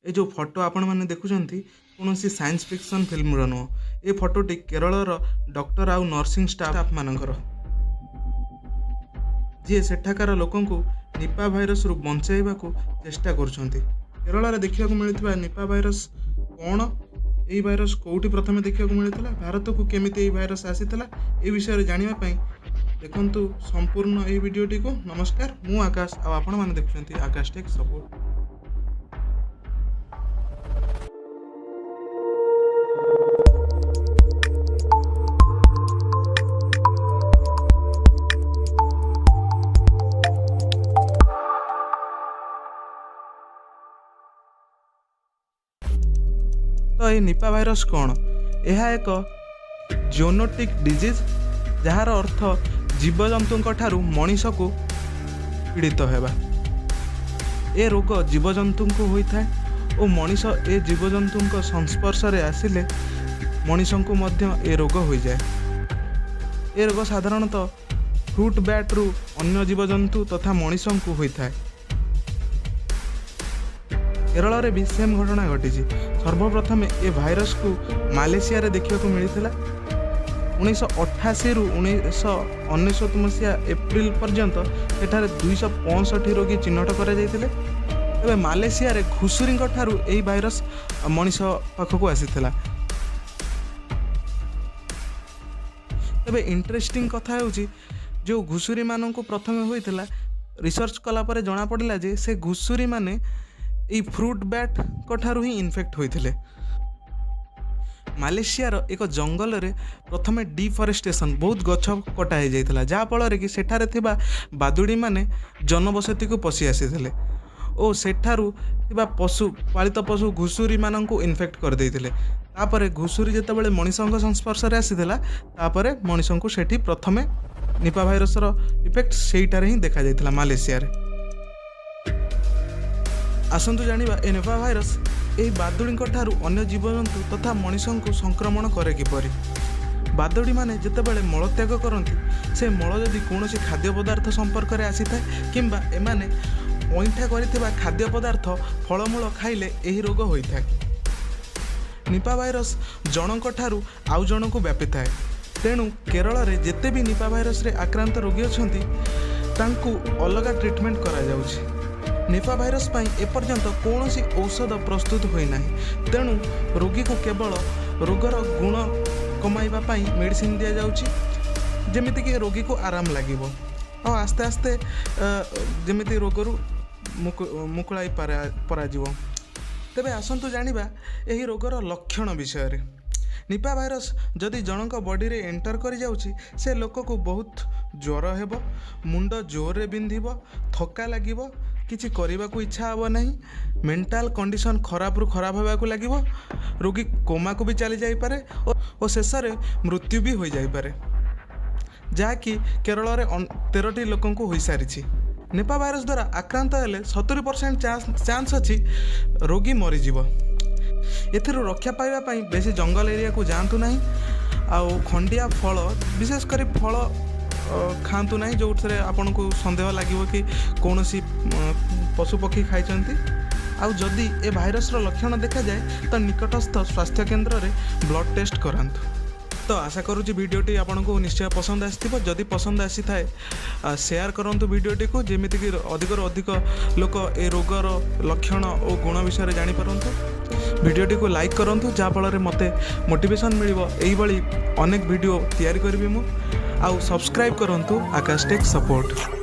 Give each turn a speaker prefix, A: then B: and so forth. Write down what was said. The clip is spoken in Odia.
A: ଏ ଯେଉଁ ଫଟୋ ଆପଣମାନେ ଦେଖୁଛନ୍ତି, କୌଣସି ସାଇନ୍ସ ଫିକ୍ସନ୍ ଫିଲ୍ମର ନୁହଁ। ଏ ଫଟୋଟି କେରଳର ଡକ୍ଟର ଆଉ ନର୍ସିଂ ଷ୍ଟାଫ୍ ମାନଙ୍କର, ଯିଏ ସେଠାକାର ଲୋକଙ୍କୁ ନିପା ଭାଇରସରୁ ବଞ୍ଚାଇବାକୁ ଚେଷ୍ଟା କରୁଛନ୍ତି। କେରଳରେ ଦେଖିବାକୁ ମିଳୁଥିବା ନିପା ଭାଇରସ କ'ଣ, ଏହି ଭାଇରସ କେଉଁଠି ପ୍ରଥମେ ଦେଖିବାକୁ ମିଳିଥିଲା, ଭାରତକୁ କେମିତି ଏହି ଭାଇରସ ଆସିଥିଲା, ଏ ବିଷୟରେ ଜାଣିବା ପାଇଁ ଦେଖନ୍ତୁ ସମ୍ପୂର୍ଣ୍ଣ ଏହି ଭିଡ଼ିଓଟିକୁ। ନମସ୍କାର, ମୁଁ ଆକାଶ ଆଉ ଆପଣମାନେ ଦେଖୁଛନ୍ତି ଆକାଶ ଟେକ୍ ସପୋର୍ଟ। ତ ଏହି ନିପା ଭାଇରସ କ'ଣ? ଏହା ଏକ ଜୋନୋଟିକ୍ ଡିଜିଜ୍, ଯାହାର ଅର୍ଥ ଜୀବଜନ୍ତୁଙ୍କ ଠାରୁ ମଣିଷକୁ ପୀଡ଼ିତ ହେବା। ଏ ରୋଗ ଜୀବଜନ୍ତୁଙ୍କୁ ହୋଇଥାଏ ଓ ମଣିଷ ଏ ଜୀବଜନ୍ତୁଙ୍କ ସଂସ୍ପର୍ଶରେ ଆସିଲେ ମଣିଷଙ୍କୁ ମଧ୍ୟ ଏ ରୋଗ ହୋଇଯାଏ। ଏ ରୋଗ ସାଧାରଣତଃ ଫ୍ରୁଟ୍ ବ୍ୟାଟ୍ରୁ ଅନ୍ୟ ଜୀବଜନ୍ତୁ ତଥା ମଣିଷଙ୍କୁ ହୋଇଥାଏ। କେରଳରେ ବି ସେମ୍ ଘଟଣା ଘଟିଛି। ସର୍ବପ୍ରଥମେ ଏ ଭାଇରସକୁ ମାଲେସିଆରେ ଦେଖିବାକୁ ମିଳିଥିଲା। 1988ରୁ 1999 ମସିହା ଏପ୍ରିଲ ପର୍ଯ୍ୟନ୍ତ ସେଠାରେ 265 ରୋଗୀ ଚିହ୍ନଟ କରାଯାଇଥିଲେ। ତେବେ ମାଲେସିଆରେ ଘୁଷୁରୀଙ୍କ ଠାରୁ ଏହି ଭାଇରସ ମଣିଷ ପାଖକୁ ଆସିଥିଲା। ତେବେ ଇଣ୍ଟରେଷ୍ଟିଂ କଥା ହେଉଛି, ଯେଉଁ ଘୁଷୁରୀମାନଙ୍କୁ ପ୍ରଥମେ ହୋଇଥିଲା, ରିସର୍ଚ୍ଚ କଲା ପରେ ଜଣାପଡ଼ିଲା ଯେ ସେ ଘୁଷୁରୀମାନେ ଏଇ ଫ୍ରୁଟ୍ ବ୍ୟାଟ୍ଙ୍କ ଠାରୁ ହିଁ ଇନଫେକ୍ଟ ହୋଇଥିଲେ। ମାଲେସିଆର ଏକ ଜଙ୍ଗଲରେ ପ୍ରଥମେ ଡିଫରେଷ୍ଟେସନ୍, ବହୁତ ଗଛ କଟା ହେଇଯାଇଥିଲା, ଯାହାଫଳରେ କି ସେଠାରେ ଥିବା ବାଦୁଡ଼ିମାନେ ଜନବସତିକୁ ପଶି ଆସିଥିଲେ ଓ ସେଠାରୁ ଥିବା ପଶୁ, ପାଳିତ ପଶୁ ଘୁଷୁରୀମାନଙ୍କୁ ଇନଫେକ୍ଟ କରିଦେଇଥିଲେ। ତାପରେ ଘୁଷୁରୀ ଯେତେବେଳେ ମଣିଷଙ୍କ ସଂସ୍ପର୍ଶରେ ଆସିଥିଲା, ତାପରେ ମଣିଷଙ୍କୁ ସେଠି ପ୍ରଥମେ ନିପା ଭାଇରସର ଇଫେକ୍ଟ ସେଇଠାରେ ହିଁ ଦେଖାଯାଇଥିଲା, ମାଲେସିଆରେ। ଆସନ୍ତୁ ଜାଣିବା, ଏ ନିପା ଭାଇରସ ଏହି ବାଦୁଡ଼ିଙ୍କ ଠାରୁ ଅନ୍ୟ ଜୀବଜନ୍ତୁ ତଥା ମଣିଷଙ୍କୁ ସଂକ୍ରମଣ କରେ କିପରି? ବାଦୁଡ଼ିମାନେ ଯେତେବେଳେ ମଳତ୍ୟାଗ କରନ୍ତି, ସେ ମଳ ଯଦି କୌଣସି ଖାଦ୍ୟ ପଦାର୍ଥ ସମ୍ପର୍କରେ ଆସିଥାଏ କିମ୍ବା ଏମାନେ ଅଇଁଠା କରିଥିବା ଖାଦ୍ୟ ପଦାର୍ଥ, ଫଳମୂଳ ଖାଇଲେ ଏହି ରୋଗ ହୋଇଥାଏ। ନିପା ଭାଇରସ ଜଣଙ୍କ ଠାରୁ ଆଉ ଜଣଙ୍କୁ ବ୍ୟାପିଥାଏ। ତେଣୁ କେରଳରେ ଯେତେ ବି ନିପା ଭାଇରସରେ ଆକ୍ରାନ୍ତ ରୋଗୀ ଅଛନ୍ତି, ତାଙ୍କୁ ଅଲଗା ଟ୍ରିଟମେଣ୍ଟ କରାଯାଉଛି। ନିପା ଭାଇରସ ପାଇଁ ଏପର୍ଯ୍ୟନ୍ତ କୌଣସି ଔଷଧ ପ୍ରସ୍ତୁତ ହୋଇନାହିଁ। ତେଣୁ ରୋଗୀକୁ କେବଳ ରୋଗର ଗୁଣ କମାଇବା ପାଇଁ ମେଡ଼ିସିନ ଦିଆଯାଉଛି, ଯେମିତିକି ରୋଗୀକୁ ଆରାମ ଲାଗିବ ଆଉ ଆସ୍ତେ ଆସ୍ତେ ଯେମିତି ରୋଗରୁ ମୁକୁଳାଇ ପରାଯିବ। ତେବେ ଆସନ୍ତୁ ଜାଣିବା ଏହି ରୋଗର ଲକ୍ଷଣ ବିଷୟରେ। ନିପା ଭାଇରସ ଯଦି ଜଣଙ୍କ ବଡ଼ିରେ ଏଣ୍ଟର କରିଯାଉଛି, ସେ ଲୋକକୁ ବହୁତ ଜ୍ୱର ହେବ, ମୁଣ୍ଡ ଜୋରରେ ବିନ୍ଧିବ, ଥକ୍କା ଲାଗିବ, କିଛି କରିବାକୁ ଇଚ୍ଛା ହେବ ନାହିଁ, ମେଣ୍ଟାଲ କଣ୍ଡିସନ୍ ଖରାପରୁ ଖରାପ ହେବାକୁ ଲାଗିବ, ରୋଗୀ କୋମାକୁ ବି ଚାଲି ଯାଇପାରେ ଓ ଶେଷରେ ମୃତ୍ୟୁ ବି ହୋଇଯାଇପାରେ, ଯାହାକି କେରଳରେ 13ଟି ଲୋକଙ୍କୁ ହୋଇସାରିଛି। ନିପା ଭାଇରସ ଦ୍ୱାରା ଆକ୍ରାନ୍ତ ହେଲେ 70% ଚାନ୍ସ ଅଛି ରୋଗୀ ମରିଯିବ। ଏଥିରୁ ରକ୍ଷା ପାଇବା ପାଇଁ ବେଶୀ ଜଙ୍ଗଲ ଏରିଆକୁ ଯାଆନ୍ତୁ ନାହିଁ ଆଉ ଖଣ୍ଡିଆ ଫଳ, ବିଶେଷ କରି ଫଳ ଖାଆନ୍ତୁ ନାହିଁ ଯେଉଁଥିରେ ଆପଣଙ୍କୁ ସନ୍ଦେହ ଲାଗିବ କି କୌଣସି ପଶୁପକ୍ଷୀ ଖାଇଛନ୍ତି। ଆଉ ଯଦି ଏ ଭାଇରସର ଲକ୍ଷଣ ଦେଖାଯାଏ, ତ ନିକଟସ୍ଥ ସ୍ୱାସ୍ଥ୍ୟ କେନ୍ଦ୍ରରେ ବ୍ଲଡ଼ ଟେଷ୍ଟ କରାନ୍ତୁ। ତ ଆଶା କରୁଛି ଭିଡ଼ିଓଟି ଆପଣଙ୍କୁ ନିଶ୍ଚୟ ପସନ୍ଦ ଆସିଥିବ। ଯଦି ପସନ୍ଦ ଆସିଥାଏ, ସେୟାର କରନ୍ତୁ ଭିଡ଼ିଓଟିକୁ, ଯେମିତିକି ଅଧିକରୁ ଅଧିକ ଲୋକ ଏ ରୋଗର ଲକ୍ଷଣ ଓ ଗୁଣ ବିଷୟରେ ଜାଣିପାରନ୍ତୁ। ଭିଡ଼ିଓଟିକୁ ଲାଇକ୍ କରନ୍ତୁ, ଯାହାଫଳରେ ମୋତେ ମୋଟିଭେସନ୍ ମିଳିବ, ଏଇଭଳି ଅନେକ ଭିଡ଼ିଓ ତିଆରି କରିବି ମୁଁ। ଆଉ ସବସ୍କ୍ରାଇବ୍ କରନ୍ତୁ ଆକାଶ ଟେକ୍ ସପୋର୍ଟ।